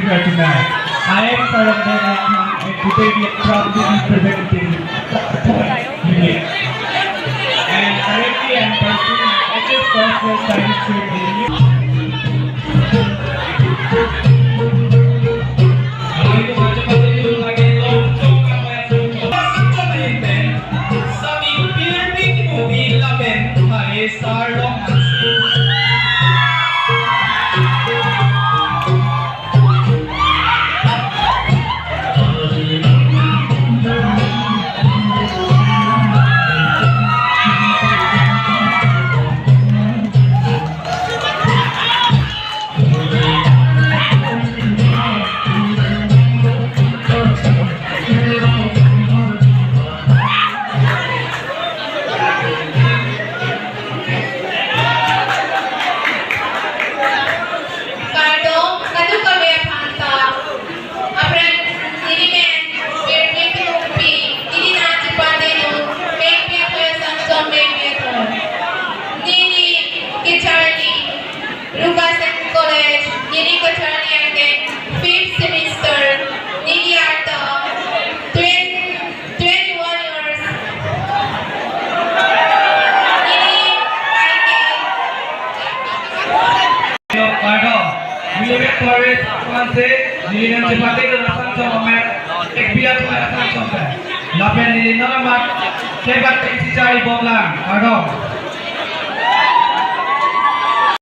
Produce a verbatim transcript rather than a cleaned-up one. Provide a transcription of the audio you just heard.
Tonight, I am Sarang Dhananjay, and today we are proudly representing the Unit. And currently I am pursuing H S First Class Science Stream in New Kardom, kadokave aphanta. Aphrang neli men Pirpi Phirungpi, neli nangchepadodun Mengpi Akhoi Asansol Mengpi Akhoi. Neli kacharli Rukasen College, neli kacharli angdeng fifth semester, neli arta twenty, twenty-one years. Neli aike Kardom, neli men Torres Kuanse, neli nangchepadodun Asansol Omer, ek biat Asansol pen. Lapen neli nonmat, kebat kesi chari bomlang, kardom.